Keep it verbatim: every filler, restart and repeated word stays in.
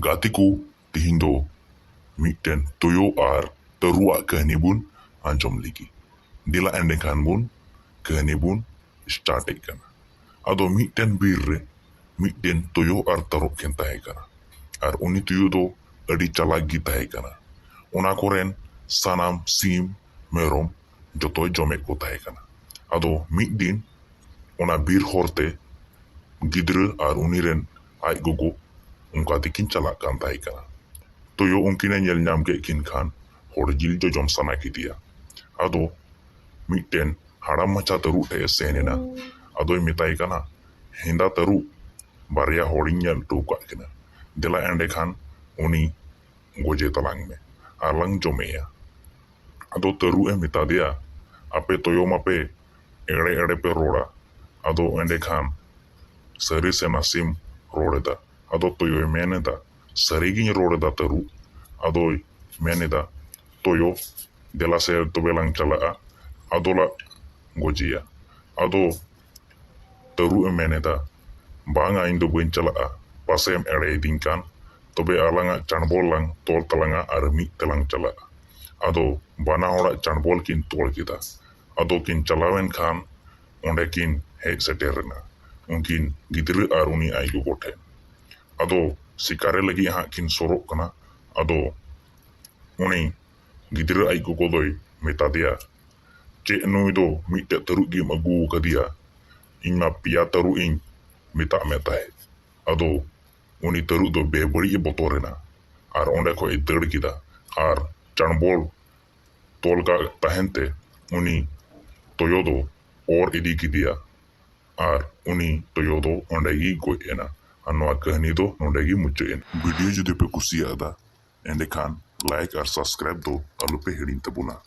ᱜᱟᱛᱮ ᱠᱚ, ᱛᱤᱦᱤᱧ ᱫᱚ ᱢᱤᱫᱴᱮᱱ ᱛᱩᱭᱩ ᱟᱨ ᱛᱟᱹᱨᱩᱵ ᱟᱜ ᱠᱟᱹᱦᱱᱤ ᱵᱚᱱ ᱟᱸᱡᱚᱢ ᱞᱮᱜᱮ᱾ ᱫᱮᱞᱟ ᱮᱸᱰᱮᱠᱷᱟᱱ ᱵᱚᱱ ᱠᱟᱹᱦᱱᱤ ᱵᱚᱱ start ᱮᱫ ᱠᱟᱱᱟ᱾ ᱟᱫᱚ ᱢᱤᱫᱴᱮᱱ ᱵᱤᱨ ᱨᱮ ᱢᱤᱫᱴᱮᱱ ᱛᱩᱭᱩ ᱟᱨ ᱛᱟᱹᱨᱩᱵ ᱠᱤᱱ ᱛᱟᱦᱮᱸ ᱠᱟᱱᱟ᱾ ᱟᱨ ᱩᱱᱤ ᱛᱩᱭᱩ ᱫᱚ ᱟᱹᱰᱤ ᱪᱟᱞᱟᱠ ᱜᱮ ᱛᱟᱦᱮᱸ ᱠᱟᱱᱟ᱾ ᱚᱱᱟ ᱠᱚᱨᱮᱱ ᱥᱟᱱᱟᱢ ᱥᱤᱢ, ᱢᱮᱨᱚᱢ ᱡᱚᱛᱚᱭ ᱡᱚᱢᱮᱫ ᱠᱚ ᱛᱟᱦᱮᱸ ᱠᱟᱱᱟ᱾ ᱟᱫᱚ ᱢᱤᱫ ᱫᱤᱱ ᱚᱱᱟ ᱵᱤᱨ ᱦᱚᱨ ᱛᱮ ᱜᱤᱫᱽᱨᱟᱹ ᱟᱨ ᱩᱱᱤ ᱨᱮᱱ ᱟᱡ ᱜᱚᱜᱚ ᱚᱱᱠᱟ ᱛᱮᱠᱤᱱ ᱪᱟᱞᱟᱜ ᱠᱟᱱ ᱛᱟᱦᱮᱸ ᱠᱟᱱᱟ᱾ ᱛᱩᱭᱩ ᱩᱱᱠᱤᱱᱮ ᱧᱮᱞ ᱧᱟᱢ ᱠᱮᱫ ᱠᱤᱱ ᱠᱷᱟᱱ ᱦᱚᱲ ᱡᱤᱞ ᱡᱚᱡᱚᱢ ᱥᱟᱱᱟ ᱠᱮᱫᱮᱭᱟ᱾ ᱟᱫᱚ ᱢᱤᱫᱴᱮᱱ ᱦᱟᱲᱟᱢ ᱢᱟᱪᱷᱟ ᱛᱟᱹᱨᱩᱵ ᱴᱷᱮᱱ ᱮ ᱥᱮᱱ ᱮᱱᱟ᱾ ᱟᱫᱚᱭ ᱢᱮᱛᱟᱭ ᱠᱟᱱᱟ, "ᱦᱮᱸᱫᱟ ᱛᱟᱹᱨᱩᱵ, ᱵᱟᱨᱭᱟ ᱦᱚᱲᱤᱧ ᱧᱮᱞ ᱦᱚᱴᱚ ᱟᱠᱟᱫ ᱠᱤᱱᱟ᱾ ᱫᱮᱞᱟ ᱮᱸᱰᱮᱠᱷᱟᱱ ᱩᱱᱤ ᱜᱚᱡᱮ ᱛᱟᱞᱟᱝ ᱢᱮ ᱟᱨ ᱞᱟᱝ ᱡᱚᱢᱮᱭᱟ᱾" ᱟᱫᱚ ᱛᱟᱹᱨᱩᱵ ᱮ ᱢᱮᱛᱟ ᱫᱮᱭᱟ, "ᱟᱯᱮ ᱛᱩᱭᱩ ᱢᱟᱯᱮ ᱮᱲᱮ ᱮᱲᱮ ᱯᱮ ᱨᱚᱲᱟ᱾ ᱟᱫᱚ ᱮᱸᱰᱮᱠᱷᱟᱱ ᱥᱟᱹᱨᱤ ᱥᱮ ᱱᱟᱥᱮᱢ ᱨᱚᱲ ᱮᱫᱟ?" ᱟᱫᱚ ᱛᱩᱭᱩᱭ ᱢᱮᱱ ᱮᱫᱟ, "ᱥᱟᱹᱨᱤ ᱜᱤᱧ ᱨᱚᱲ ᱮᱫᱟ ᱛᱟᱹᱨᱩᱵ᱾" ᱟᱫᱚᱭ ᱢᱮᱱ ᱮᱫᱟ, "ᱛᱩᱭᱩ, ᱫᱮᱞᱟ ᱥᱮ ᱛᱚᱵᱮ ᱞᱟᱝ ᱪᱟᱞᱟᱜᱼᱟ, ᱟᱫᱚ ᱞᱟᱝ ᱜᱚᱡᱮᱭᱟ᱾" ᱟᱫᱚ ᱛᱟᱹᱨᱩᱵ ᱮ ᱢᱮᱱ ᱮᱫᱟ, "ᱵᱟᱝᱟ, ᱤᱧ ᱫᱚ ᱵᱟᱹᱧ ᱪᱟᱞᱟᱜᱼᱟ, ᱯᱟᱥᱮᱢ ᱮᱲᱮᱭᱤᱫᱤᱧ ᱠᱟᱱ᱾ ᱛᱚᱵᱮ ᱟᱞᱟᱝᱟᱜ ᱪᱟᱸᱰᱵᱚᱞ ᱞᱟᱝ ᱛᱚᱞ ᱛᱟᱞᱟᱝᱟ ᱟᱨ ᱢᱤᱫ ᱛᱮᱞᱟᱝ ᱪᱟᱞᱟᱜᱼᱟ᱾" ᱟᱫᱚ ᱵᱟᱱᱟ ᱦᱚᱲᱟᱜ ᱪᱟᱸᱰᱵᱚᱞ ᱠᱤᱱ ᱛᱚᱞ ᱠᱮᱫᱟ᱾ ᱟᱫᱚ ᱠᱤᱱ ᱪᱟᱞᱟᱣᱮᱱ ᱠᱷᱟᱱ ᱚᱸᱰᱮ ᱠᱤᱱ ᱦᱮᱡ ᱥᱮᱴᱮᱨ ᱮᱱᱟ, ᱩᱱᱠᱤᱱ ᱜᱤᱫᱽᱨᱟᱹ ᱟᱨ ᱩᱱᱤ ᱟᱡ ᱜᱚᱜᱚ ᱴᱷᱮᱱ᱾ ᱟᱫᱚ ᱥᱤᱠᱟᱨᱮ ᱞᱟᱹᱜᱤᱫ ᱦᱟᱸᱜ ᱠᱤᱱ ᱥᱩᱨᱚᱜ ᱠᱟᱱᱟ᱾ ᱟᱫᱚ ᱩᱱᱤ ᱜᱤᱫᱽᱨᱟᱹ ᱟᱡ ᱜᱚᱜᱚ ᱫᱚᱭ ᱢᱮᱛᱟ ᱫᱮᱭᱟ, "ᱪᱮᱫ ᱱᱩᱭ ᱫᱚ ᱢᱤᱫᱴᱮᱡ ᱛᱟᱹᱨᱩᱵ ᱜᱮᱢ ᱟᱹᱜᱩ ᱟᱠᱟᱫᱮᱭᱟ? ᱤᱧ ᱢᱟ ᱯᱮᱭᱟ ᱛᱟᱹᱨᱩᱵ ᱤᱧ ᱢᱮᱛᱟᱜ ᱢᱮ ᱛᱟᱦᱮᱸᱫ᱾" ᱟᱫᱚ ᱩᱱᱤ ᱛᱟᱹᱨᱩᱵ ᱫᱚ ᱵᱮᱵᱟᱹᱲᱤᱡ ᱮ ᱵᱚᱛᱚᱨ ᱮᱱᱟ ᱟᱨ ᱚᱸᱰᱮ ᱠᱷᱚᱡ ᱮ ᱫᱟᱹᱲ ᱠᱮᱫᱟ ᱟᱨ ᱪᱟᱸᱰᱵᱚᱞ ᱛᱚᱞ ᱠᱟᱜ ᱛᱟᱦᱮᱱ ᱛᱮ ᱩᱱᱤ ᱛᱩᱭᱩ ᱫᱚ ᱚᱨ ᱤᱫᱤ ᱠᱮᱫᱮᱭᱟ ᱟᱨ ᱩᱱᱤ ᱛᱩᱭᱩ ᱫᱚ ᱚᱸᱰᱮ ᱜᱮᱭ ᱜᱚᱡ ᱮᱱᱟ᱾ ᱟᱨ ᱱᱚᱣᱟ ᱠᱟᱹᱦᱱᱤ ᱫᱚ ᱱᱚᱸᱰᱮ ᱜᱮ ᱢᱩᱪᱟᱹᱫ ᱮᱱᱟ᱾ ᱵᱷᱤᱰᱤᱭᱳ ᱡᱩᱫᱤ ᱯᱮ ᱠᱩᱥᱤᱭᱟᱜᱼᱟ, ᱮᱸᱰᱮᱠᱷᱟᱱ like ᱟᱨ subscribe ᱫᱚ ᱟᱞᱚᱯᱮ ᱦᱤᱲᱤᱧ ᱛᱟᱵᱚᱱᱟ᱾